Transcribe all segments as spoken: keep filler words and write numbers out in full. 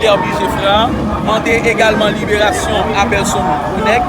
Herby Geffrard mande egalman liberasyon Abelson Gros Nèg,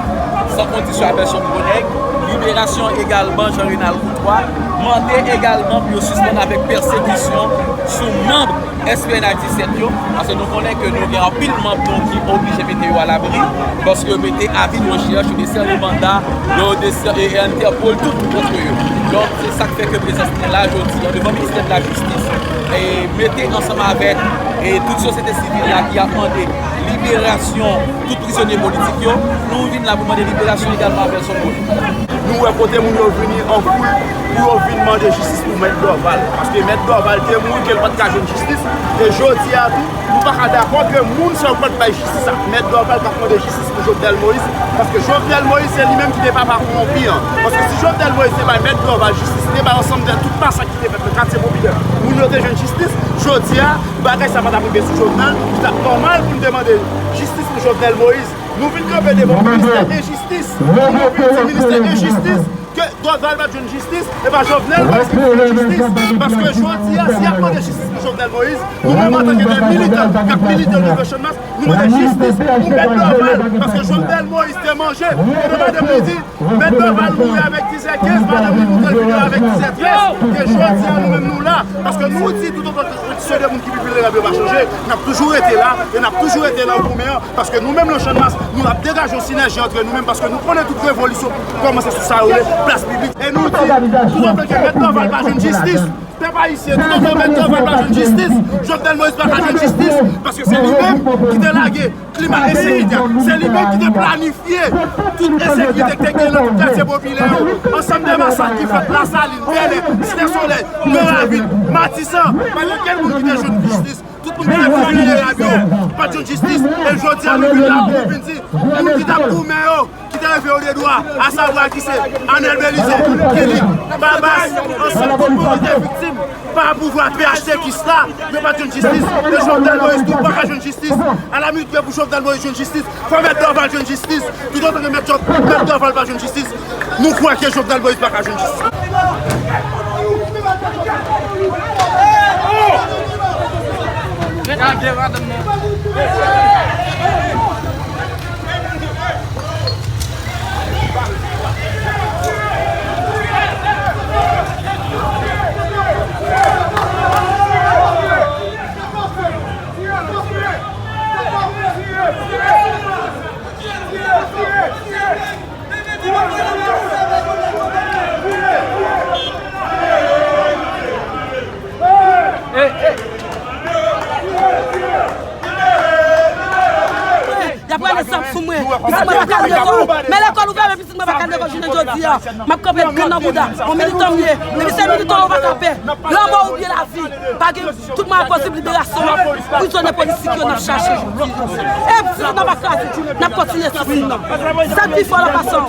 san kondisyon Abelson Gros Nèg, liberasyon egalman Jean Renald Courtois, mande egalman pou yo sispann avèk pèsekisyon sou manm S P N A disèt yo, paske nou konnen ke nou gen anpil manm nou ki oblije mete yo alabri, paske yo mete avi de rechèch, yo desène manda, yo desène Entèpòl, tout kont yo. Donk, se sa k fè ke prezans nou la jodi a devan ministè de la jistis, e mete ansanm avèk, e tout sosyete sivil la ki ap mande liberasyon tout prizonye politik yo, nou vin la pou mande liberasyon egalman Abelson Gros Nèg. Nou wè kote moun yo vini an foul pou yo vin mande jistis pou Mèt Dorval. Paske Mèt Dorval te mouri ke l pa t ka jwenn jistis. E jodi a tou, nou pa ka dakò ke moun sa yo pa t bay jistis a Mèt Dorval k ap mande jistis pou Jovenel Moïse. Paske Jovenel Moïse se li menm ki te papa kowonpi an. Paske si Jovenel Moïse te bay Mèt Dorval jistis, li te bay ansanm de tout masak ki te fèt nan katye popilè, moun yo te jwenn jistis, jodi a, bagay sa pa t ap rive sou Jovenel, li t ap nòmal pou n te mande jistis pou Jovenel Moïse. Nou vin kanpe devan ministè enjistis. Nou vin di ministè enjistis ke Dorval pa t jwenn jistis, e pa Jovenel Moïse ki jwenn jistis. Paske jodi a, si y ap mande jistis pou Jovenel Moïse, nou menm antanke de militan k ap milite o nivo Channmas, nou mande jistis pou Mèt Dorval. Paske Jovenel Moïse te manje, e nan madanm li di, Mèt Dorval mouri avèk dizè kenz, madanm li moute l vini avèk dizè trèz. E jodi a, nou menm nou la, paske nou di toutotan kondisyon de moun ki pi vilnerab yo pa chanje, n ap toujou rete la, e n ap toujou rete nan goumen an. Paske nou menm nan Channmas, nou ap degaje yon sinèji antre nou menm, paske nou konnen tout revolisyon kòmanse sou sa yo rele plas piblik. E nou di, toutotan ke Mèt Dorval pa jwenn jistis, pèp ayisyen, toutotan Mèt Dorval pa jwenn jistis, Jovenel Moïse pa ka jwenn jistis, paske se li menm ki te lage klima ensekirite a, se li menm ki te planifye tout ensekirite ki te genyen nan tout katye popilè yo. Ansanm de masak ki fèt Lasalin, Bèlè, Site Solèy, Gran Ravin, Matisan, pa t okenn moun ki te jwenn jistis. Tout moun ki te pi vilnerab yo pa t jwenn jistis. E jodi a, nou vin la pou nou vin di, moun ki t ap goumen yo, ki te leve yo de dwa, asavwa ki se Anel Belizaire, Kelly, Babas, ansanm tout moun ki te viktim pa pouvwa P H T kis la, yo pa t jwenn jistis. E Jovenel Moïse tou pa ka jwenn jistis. Alamit ke pou Jovenel Moïse jwenn jistis, fò Mèt Dorval jwenn jistis. Toutotan ke Mèt Jov-, Mèt Dorval pa jwenn jistis, nou kwè ke Jovenel Moïse pa ka jwenn jistis. Y ap rale sab sou mwen. Pitit mwen pa ka al lekòl. Men lekòl ouvè, men pitit mwen pa ka al lekòl jounen jodi a. M ap kanpe grenn nan bouda. Yon militan m ye. Depi se militan, ou pa ka pè. Lanmò oubyen lavi. Pa gen, tout mwayen posib liberasyon prizonye politik yo n ap chache jodi a. E si nou pa kraze, n ap kontinye soufri nan. Sa pi fò la pa sòt.